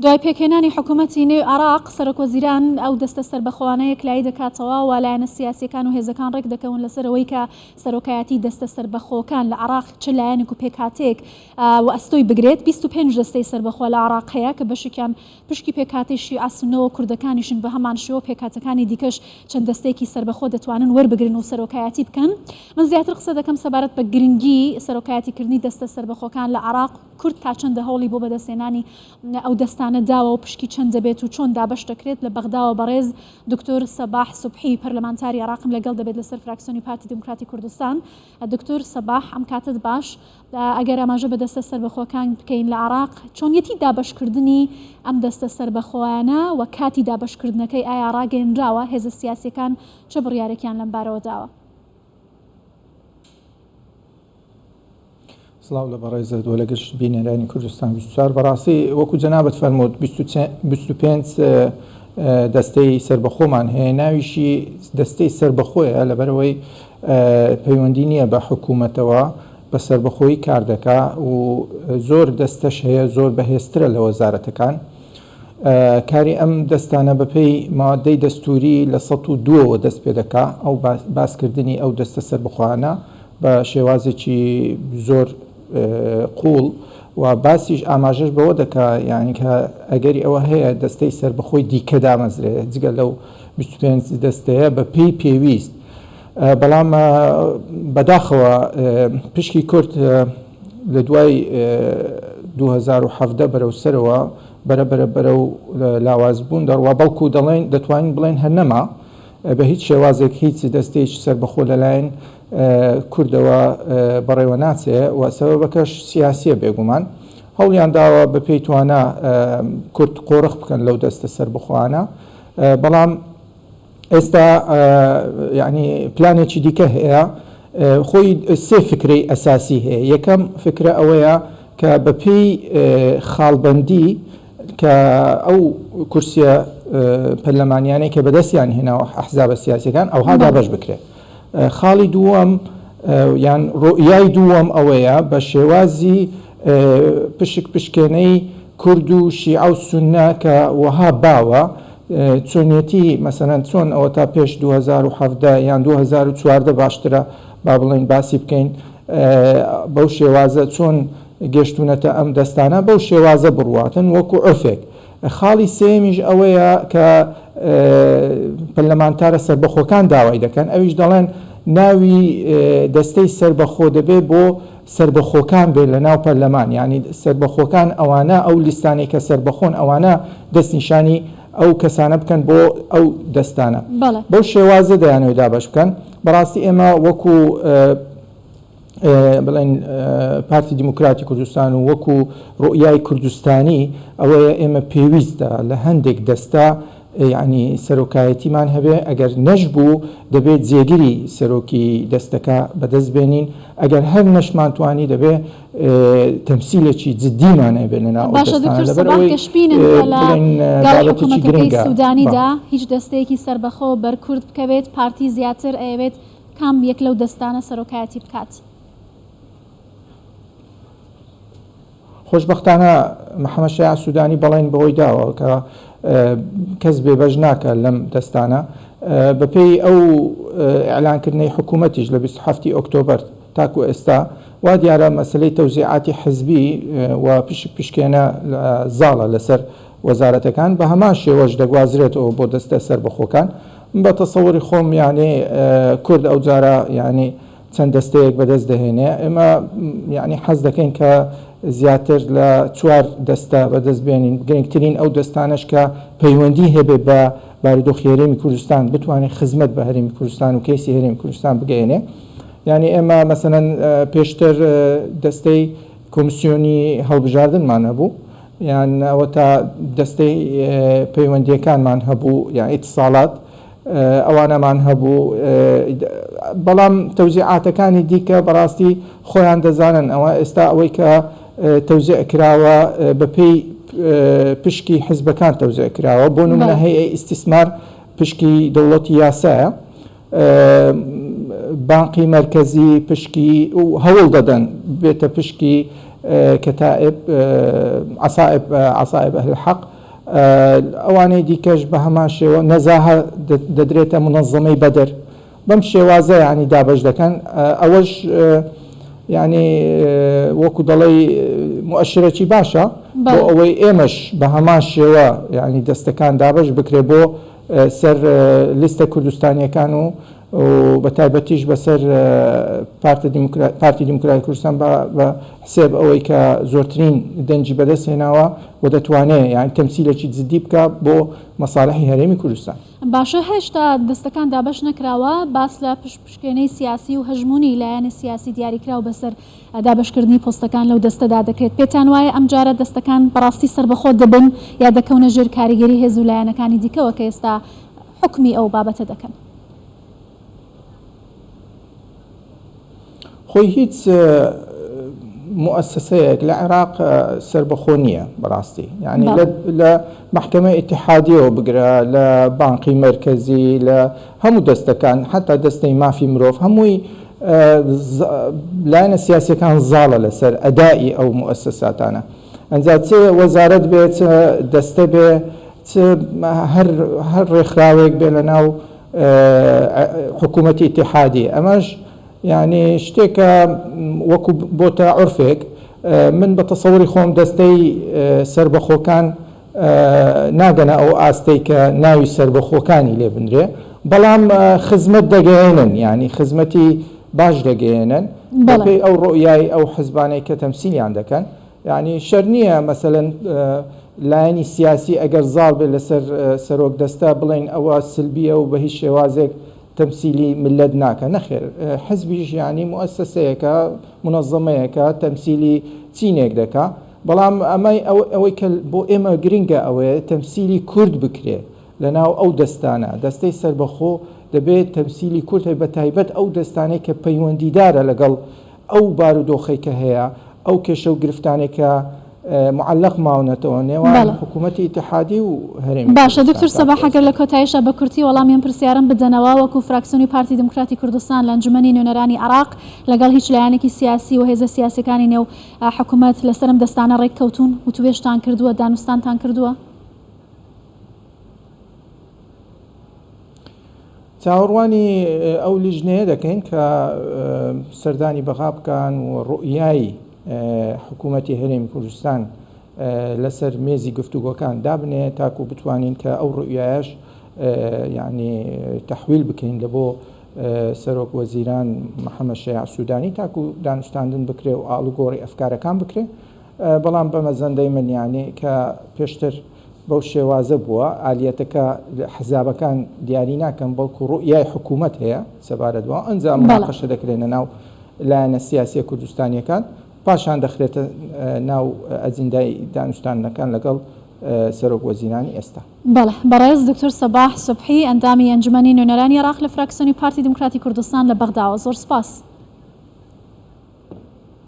دوای پێکهێنانی حکوومەتی نوێی عێراق، سەرۆکوەزیران ئەو دەستە سەربەخۆانە یەکلایی دەکاتەوە و لایەنە سیاسییەکان و هێزەکان ڕێکدەکەون لەسەر ئەوەی کە سەرۆکایەتی دەستە سەربەخۆکان لە عێراق چ لایەنێک و پێکهاتەیەک وەئەستۆی بگرێت. 25 دەستەی سەربەخۆ لە عێراق هەیە کە بەشێکیان پشکی پێکهاتەی شیعە، سوننە و کوردەکانیشن، بەهەمانشێوە پێکهاتەکانی دیکەش چەند دەستەیەکی سەربەخۆ دەتوانن وەربگرن و سەرۆکایەتی بکەن. من زیاتر قسە دەکەم سەبارەت بە گرنگی سەرۆکایەتیکردنی دەستە سەربەخۆکان لە عێراق، کورد تا چەندە هەوڵی بۆ بەدەستهێنانی ئەو دەستانە داوە و پشکی چەند دەبێت و چۆن دابەش دەکرێت لە بەغداوە بەڕێز دکتۆر سەباح سوبحی پەرلەمانتاری عێراقم لەگەڵ دەبێت لەسەر فراکسیۆنی پارتی دیموکراتی کوردستان. دکتۆر سەباح ئەم کاتەت باش. ئەگەر ئاماژە بە دەستە سەربەخۆکان بکەین لە عێراق چۆنیەتی دابەشکردنی ئەم دەستە سەربەخۆیانە و کاتی دابەشکردنەکەی ئایا ڕاگەیەنراوە؟ هێزە سیاسیەکان چ بڕیارێکیان لەم بارەوە داوە؟ سڵاو لە بەڕێزت و لە گشت بینەرانی کوردستان 24. بەڕاستی وەکو جەنابت فەرمووت 25 دەستەی سەربەخۆمان هەیە، ناویشی دەستەی سەربەخۆیە لەبەرئەوەی پەیوەندی نییە بە حکوومەتەوە، بە سەربەخۆیی کار دەکا و زۆر دەستەش هەیە زۆر بەهێزترە لە وەزارەتەکان. کاری ئەم دەستانە بەپێی مادەی دەستووری لە 102ەوە دەست پێ دەکا، ئەو باسکردنی ئەو دەستە سەربەخۆیانە بە شێوازێکی زۆر قووڵ و باسیش ئاماژەش بەوە دەکا یانی کە ئەگەری ئەوە هەیە دەستەی سەربەخۆی دیکە دامەزرێ جگە لەو 25 دەستەیە بە پێی پێویست. بەڵام بەداخەوە پشکی کورد لە دوای 2017 بەرەو سەرەوە بەرە بەرە بەرەو لاوازبوون دەڕوا، بەڵکو دەڵێن دەتوانین بڵێن هەر نەما بە هیچ شێوازێک هیچ دەستەیەکی سەربەخۆ لەلایەن کوردەوە بەڕێوە ناچێ و سەبەبەکەش سیاسیە بێگومان هەوڵیان داوە بە پێی توانا کورد قۆرخ بکەن لەو دەستە سەربەخۆانە بەڵام ئێستا یعنی پلانێکی دیکە هەیە خۆی سێ فکرەی ئەساسی هەیە یەکەم فکرە ئەوەیە کە بە پێی خاڵبەندی کە ئەو کورسیە پەرلەمانیانەی کە بەدەستیان هێناوە ئەحزابە سیاسیەکان ئەوها دابەش بکرێت. خاڵی دووەم یان ڕوئیای دووەم ئەوەیە بە شێوازی پشک پشکێنەی کورد و شیعە و سوننە کە وەها باوە چۆنیەتی مەسەلەن چۆن ئەوە تا پێش 2017 یان 2014 باشترە با بڵێین باسی بکەین بەو شێوازە چۆن گەشتونەتە ئەم دەستانە بەو شێوازە بڕواتن وەکو عورفێک. خاڵی سێیەمیش ئەوەیە کە پەرلەمانتارە سەربەخۆکان داوای دەکەن، ئەویش دەڵێن ناوی دەستەی سەربەخۆ دەبێ بۆ سەربەخۆکان بێت لە ناو پەرلەمان، یانی سەربەخۆکان ئەوانە ئەو لیستانەی کە سەربەخۆن ئەوانە دەستنیشانی ئەو کەسانە بکەن بۆ ئەو دەستانە. بەو شێوازە دەیانەوێت دابەش بکەن. بەڕاستی ئێمە وەکو بڵێن پارتی دیموکراتی کوردستان و وەکو ڕوئیای کوردستانی ئەوەیە ئێمە پێویستە لە هەندێک دەستە یعنی سەرۆکایەتیمان هەبێ ئەگەر نەشبوو دەبێت جێگری سەرۆکی دەستەکە بەدەست بێنین ئەگەر هەر نەشمانتوانی دەبێ تەمسیلێکی جدیمان هەبێ لەناو ئەو باشە دەستانە دکتۆر لەبەر سەباح ئەوەی گەشبینن کە لە بڵێن گەڵ بابەتێکی حکوومەتەکەی گرنگە سوودانیدا هیچ دەستەیەکی سەربەخۆ بەر کورد بکەوێت پارتی زیاتر ئەیەوێت کام یەک لەو دەستانە سەرۆکایەتی بکات؟ خۆشبەختانە محەمەد شیاع سودانی بەڵێن بەوەی داوە کە کەس بێبەش ناکات لەم دەستانە. بەپێی ئەو ئیعلانکردنەی حکوومەتیش لە 27 ی ئۆکتۆبەر تاکو ئێستا وا دیارە مەسەلەی تەوزیعاتی حزبی و پشک پشکێنە زاڵە لەسەر وەزارەتەکان بە هەمان شێوەش دەگوازرێتەوە بۆ دەستە سەربەخۆکان. من بە تەسەوری خۆم یانی کورد ئەو جارە یانی چەند دەستەیەک بەدەست دەهێنێ ئێمە یانی حەز دەکەین کە زیاتر لە چوار دەستە بەدەست بێنین گرنگترین ئەو دەستانەش کە پەیوەندی هەبێ بە بارودۆخی هەرێمی کوردستان بتوانێت خزمەت بە هەرێمی کوردستان و کەیسی هەرێمی کوردستان بگەیەنێ یانی ئێمە مەسەلەن پێشتر دەستەی کۆمسیۆنی هەڵبژاردنمان هەبوو یان ئەوەتا دەستەی پەیوەندیەکانمان هەبوو یان ئیتساڵات ئەوانەمان هەبوو بەڵام تەوزیعاتەکانی دیکە بەڕاستی خۆیان دەزانن ئەوە ئێستا ئەوەی کە تەوزیع کراوە بەپێی پشکی حزبەکان تەوزیع کراوە بۆ نمونە هەیە ئیستیسمار پشکی دەوڵەتی یاسایە بانقی مەرکەزی پشکی و هەوڵ دەدەن بێتە پشکی. کەتائب عەسائب عەسائب ئەهل حەق ئەوانەی دیکەش بە هەمان شێوە نەزاهە دەدرێتە مونەزەمەی بەدر بەم شێوازە یانی دابەش دەکەن ئەوەش یانی وەکو دەڵێی موئەشرەکی باشە بۆ ئەوەی ئێمەش بە هەمان شێوە یانی دەستەکان دابەش بکرێ بۆ سەر لیستە کوردستانیەکان و و بە تایبەتیش بەسەر پارتی دیموکراتی کوردستان بە حسێب ئەوەی کە زۆرترین دەنگی بەدەست هێناوە و دەتوانێ یانی تەمسیلێکی جدی بکا بۆ مەسالحی هەرێمی کوردستان. باشە هێشتا دەستەکان دابەش نەکراوە، باس لە پشکپشکێنەی سیاسی و هەژموونی لایەنی سیاسی دیاریکراو بەسەر دابەشکردنی پۆستەکان لەو دەستەدا دەکرێت، پێتان وایە ئەمجارە دەستەکان بەڕاستی سەربەخۆ دەبن یا دەکەونە ژێر کاریگەری هێز و لایەنەکانی دیکەوە کە ئێستا حوکمی ئەو بابەتە دەکەن؟ خۆی هیچ موئەسەسەیەک لە عێراق سەربەخۆ نییە بەڕاستی یعنی لە مەحکەمە ئیتیحادیەوە بگرە لە بانقی مەرکەزی لە هەموو دەستەکان حتا دەستەی مافی مرۆڤ هەمووی لایەنە سیاسەکان زاڵە لەسەر ئەدائی ئەو موئەسەساتانە ئەنجا چ وەزارەت بێ چ دەستە بێ چ هەر هەر ڕێکخراوێک بێ لە ناو حکوومەتی ئیتیحادی ئەمەش یعنی شتێکە وەکو بۆتە عورفێک من بە تەسەوری خۆم دەستەی سەربەخۆکان ناگەنە ئەو ئاستەی کە ناوی سەربەخۆکانی لێ بنرێ بەڵام خزمەت دەگەیەنن یعنی خزمەتی باش دەگەیەنن بەپێی ئەو ڕۆیای ئەو حزبانەی کە تەمسیلیان دەکەن یانی شەرت نییە مەسەلەن لایەنی سیاسی ئەگەر زاڵ بێت لەسەر سەرۆک دەستە بڵێین ئەوە سلبیە و بە هیچ شێوازێک تەمسیلی مللەت ناکە نەخێر حزبیش یانی موئەسەسەیەکە مونەزەمەیەکە تەمسیلی چینێک دەکا بەڵام ئەمەی ئەوەی کە بۆ ئێمە گرنگە ئەوەیە تەمسیلی کورد بکرێ لەناو ئەو دەستانە دەستەی سەربەخۆ دەبێت تەمسیلی کورد هەبێت بەتایبەت ئەو دەستانەی کە پەیوەندیدارە لەگەڵ ئەو بارودۆخەی کە هەیە، ئەو کێشە و گرفتانەی کە معەلەق ماونەتەوە نێوان حکوومەتی ئیتیحادی و هەرێمی باشە دکتور سەباح ئەگەر لە کۆتاییشا بە کورتی وەڵامی ئەم پرسیارەم بدەنەوە، وەکو فراکسیۆنی پارتی دیموکراتی کوردستان لە ئەنجومەنی نوێنەرانی عێراق لەگەڵ هیچ لایەنێکی سیاسی و هێزە سیاسیەکانی نێو حکومەت لەسەر ئەم دەستانە ڕێککەوتوون؟ وتوێژتان کردووە؟ دانوستانتان کردووە؟ چاوەڕوانی ئەو لیژنەیە دەکەین کە سەردانی بەغا بکەن و ڕوئیای حکوومەتی هەرێمی کوردستان لەسەر مێزی گفتوگۆکان دابنێ تاکو بتوانین کە ئەو ڕوئیایەش یعنی تەحویل بکەین لە بۆ سەرۆک وەزیران محەممەد شەیاع سوودانی تاکو دانوستاندن بکرێ و ئاڵوگۆڕی ئەفکارەکان بکرێ بەڵام بە مەزەندەی من یعنی کە پێشتر بەو شێوازە بووە، ئالیەتەکە حزابەکان دیاری ناکەن، بەڵکو ڕوئیای حکوومەت هەیە سەبارەت بەوە، ئەنجا موناقەشە دەکرێنە ناو لایەنە سیاسیە کوردستانیەکان، پاشان دەخرێتە ناو ئەجندای دانوستاندنەکان لەگەڵ سەرۆک وەزیرانی ئێستا. بەڵێ بەڕێز دکتۆر سەباح سوبحی ئەندامی ئەنجومەنی نوێنەرانی عێراق لە فراکسیۆنی پارتی دیموکراتی کوردستان لە بەغداوە زۆر سوپاس.